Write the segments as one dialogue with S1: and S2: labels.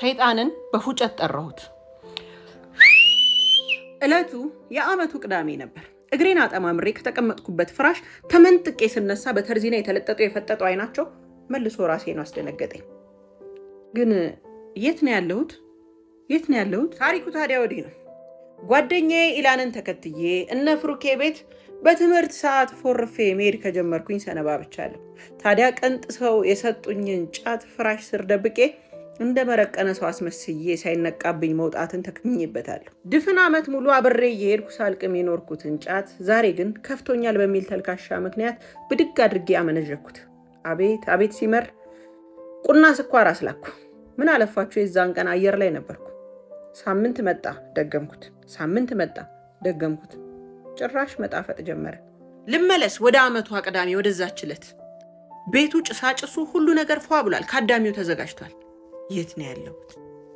S1: ሰይጣንን በፉጨት ጠራሁት። ዕለቱ የዓመቱ ቅዳሜ ነበር። እግሬን አጠማምሬ ከተቀመጥኩበት ፍራሽ ተመንጥቄ ስነሳ በተርዚና የተለጠጠው የፈጠጠው አይናቸው መልሶ ራሴን አስደነገጠኝ። ግን የት ነው ያለሁት? የት ነው ያለሁት? ታሪኩ ታዲያ ወዲህ ነው። ጓደኛዬ ኢላንን ተከትዬ እነ ፍሩኬ ቤት በትምህርት ሰዓት ፎርፌ መሄድ ከጀመርኩኝ ሰነባብቻለሁ። ታዲያ ቀንጥሰው የሰጡኝን ጫት ፍራሽ ስር ደብቄ እንደ መረቀነ ሰው አስመስዬ ሳይነቃብኝ መውጣትን ተክኜበታለሁ። ድፍን ዓመት ሙሉ አብሬ እየሄድኩ ሳልቅም የኖርኩትን ጫት ዛሬ ግን ከፍቶኛል በሚል ተልካሻ ምክንያት ብድግ አድርጌ አመነዠኩት። አቤት አቤት ሲመር! ቁና ስኳር አስላኩ። ምን አለፋችሁ የዛን ቀን አየር ላይ ነበርኩ። ሳምንት መጣ ደገምኩት። ሳምንት መጣ ደገምኩት። ጭራሽ መጣፈጥ ጀመረ። ልመለስ ወደ ዓመቷ ቅዳሜ ወደዛች ዕለት። ቤቱ ጭሳጭሱ ሁሉ ነገር ፏ ብሏል። ካዳሚው ተዘጋጅቷል። የት ነው ያለሁት?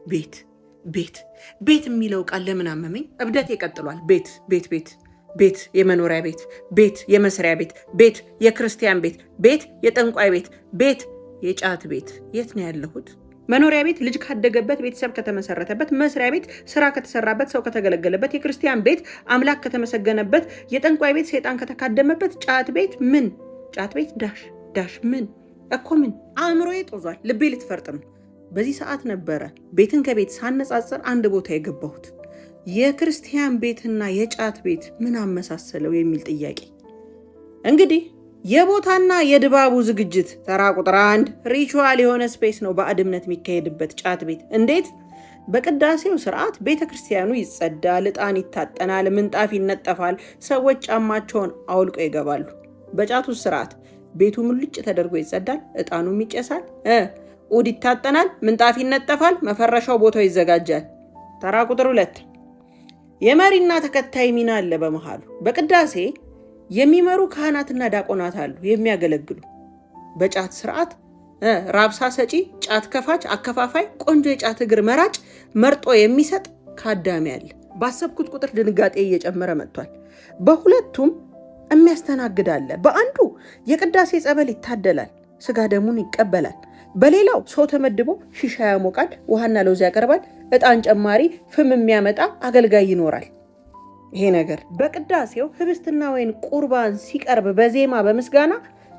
S1: ቤት ቤት ቤት የሚለው ቃል ለምን አመመኝ? እብደቴ ቀጥሏል። ቤት ቤት ቤት ቤት፣ የመኖሪያ ቤት፣ ቤት የመስሪያ ቤት፣ ቤት የክርስቲያን ቤት፣ ቤት የጠንቋይ ቤት፣ ቤት የጫት ቤት። የት ነው ያለሁት? መኖሪያ ቤት ልጅ ካደገበት፣ ቤተሰብ ከተመሰረተበት፣ መስሪያ ቤት ስራ ከተሰራበት፣ ሰው ከተገለገለበት፣ የክርስቲያን ቤት አምላክ ከተመሰገነበት፣ የጠንቋይ ቤት ሰይጣን ከተካደመበት፣ ጫት ቤት ምን? ጫት ቤት dash dash ምን እኮ ምን? አእምሮዬ ጦዟል። ልቤ ልትፈርጥም። በዚህ ሰዓት ነበረ ቤትን ከቤት ሳነጻጽር አንድ ቦታ የገባሁት። የክርስቲያን ቤትና የጫት ቤት ምን አመሳሰለው የሚል ጥያቄ። እንግዲህ የቦታና የድባቡ ዝግጅት ተራ ቁጥር 1 ritual የሆነ space ነው ባዕድ እምነት የሚካሄድበት ጫት ቤት። እንዴት? በቅዳሴው ስርዓት ቤተ ክርስቲያኑ ይጸዳል፣ ዕጣን ይታጠናል፣ ምንጣፍ ይነጠፋል፣ ሰዎች ጫማቸውን አውልቀው ይገባሉ። በጫቱ ስርዓት ቤቱ ሙልጭ ተደርጎ ይጸዳል፣ ዕጣኑም ይጨሳል፣ ኡድ ይታጠናል፣ ምንጣፍ ይነጠፋል፣ መፈረሻው ቦታው ይዘጋጃል። ተራ ቁጥር 2 የመሪና ተከታይ ሚና አለ በመሃሉ። በቅዳሴ የሚመሩ ካህናትና ዲያቆናት አሉ የሚያገለግሉ። በጫት ስርዓት ራብሳ ሰጪ፣ ጫት ከፋች፣ አከፋፋይ፣ ቆንጆ የጫት እግር መራጭ፣ መርጦ የሚሰጥ ካዳሚ አለ። ባሰብኩት ቁጥር ድንጋጤ እየጨመረ መጥቷል። በሁለቱም የሚያስተናግድ አለ። በአንዱ የቅዳሴ ጸበል ይታደላል፣ ስጋ ደሙን ይቀበላል። በሌላው ሰው ተመድቦ ሺሻ ያሞቃል፣ ውሃና ለውዝ ያቀርባል፣ ዕጣን ጨማሪ ፍም የሚያመጣ አገልጋይ ይኖራል። ይሄ ነገር በቅዳሴው ህብስትና ወይን ቁርባን ሲቀርብ በዜማ በምስጋና፣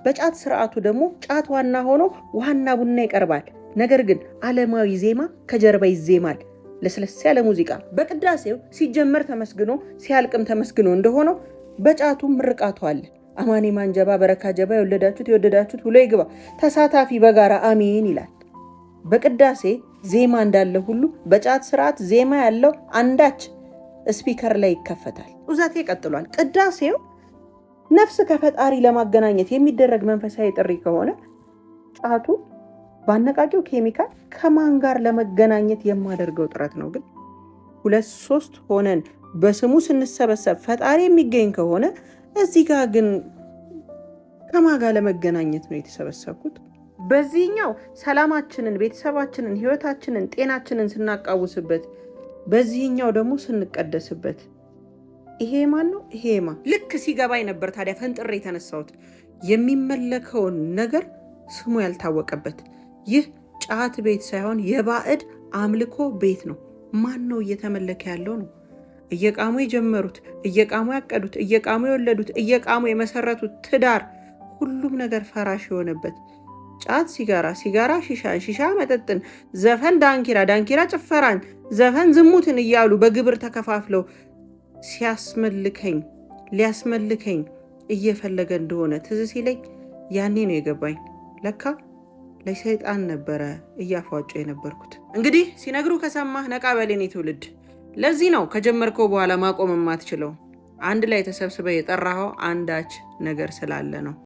S1: በጫት ስርዓቱ ደግሞ ጫት ዋና ሆኖ ውሃና ቡና ይቀርባል። ነገር ግን ዓለማዊ ዜማ ከጀርባ ይዜማል፣ ለስለስ ያለ ሙዚቃ። በቅዳሴው ሲጀመር ተመስግኖ ሲያልቅም ተመስግኖ እንደሆነው በጫቱ ምርቃቱ አለ። አማኔ ማንጀባ በረካ ጀባ የወለዳችሁት የወደዳችሁት ብሎ ይግባ። ተሳታፊ በጋራ አሜን ይላል። በቅዳሴ ዜማ እንዳለ ሁሉ በጫት ስርዓት ዜማ ያለው አንዳች speaker ላይ ይከፈታል። ጡዘቴ ቀጥሏል። ቅዳሴው ነፍስ ከፈጣሪ ለማገናኘት የሚደረግ መንፈሳዊ ጥሪ ከሆነ ጫቱ በአነቃቂው ኬሚካል ከማን ጋር ለመገናኘት የማደርገው ጥረት ነው? ግን 2 3 ሆነን በስሙ ስንሰበሰብ ፈጣሪ የሚገኝ ከሆነ እዚህ ጋር ግን ከማን ጋር ለመገናኘት ነው የተሰበሰብኩት? በዚህኛው ሰላማችንን፣ ቤተሰባችንን፣ ህይወታችንን፣ ጤናችንን ስናቃውስበት፣ በዚህኛው ደግሞ ስንቀደስበት ይሄ ማን ነው? ይሄ ማ ልክ ሲገባኝ ነበር ታዲያ ፈንጥሬ የተነሳሁት። የሚመለከውን ነገር ስሙ ያልታወቀበት ይህ ጫት ቤት ሳይሆን የባዕድ አምልኮ ቤት ነው። ማን ነው እየተመለከ ያለው ነው? እየቃሙ የጀመሩት፣ እየቃሙ ያቀዱት፣ እየቃሙ የወለዱት፣ እየቃሙ የመሰረቱት ትዳር ሁሉም ነገር ፈራሽ የሆነበት ጫት ሲጋራ፣ ሲጋራ ሺሻን፣ ሺሻ መጠጥን፣ ዘፈን ዳንኪራ፣ ዳንኪራ ጭፈራን፣ ዘፈን ዝሙትን እያሉ በግብር ተከፋፍለው ሲያስመልከኝ ሊያስመልከኝ እየፈለገ እንደሆነ ትዝ ሲለኝ ያኔ ነው የገባኝ። ለካ ለሰይጣን ነበረ እያፏጨ የነበርኩት። እንግዲህ ሲነግሩ ከሰማህ ነቃ በል የኔ ትውልድ። ለዚህ ነው ከጀመርከው በኋላ ማቆም የማትችለው። አንድ ላይ ተሰብስበ የጠራኸው አንዳች ነገር ስላለ ነው።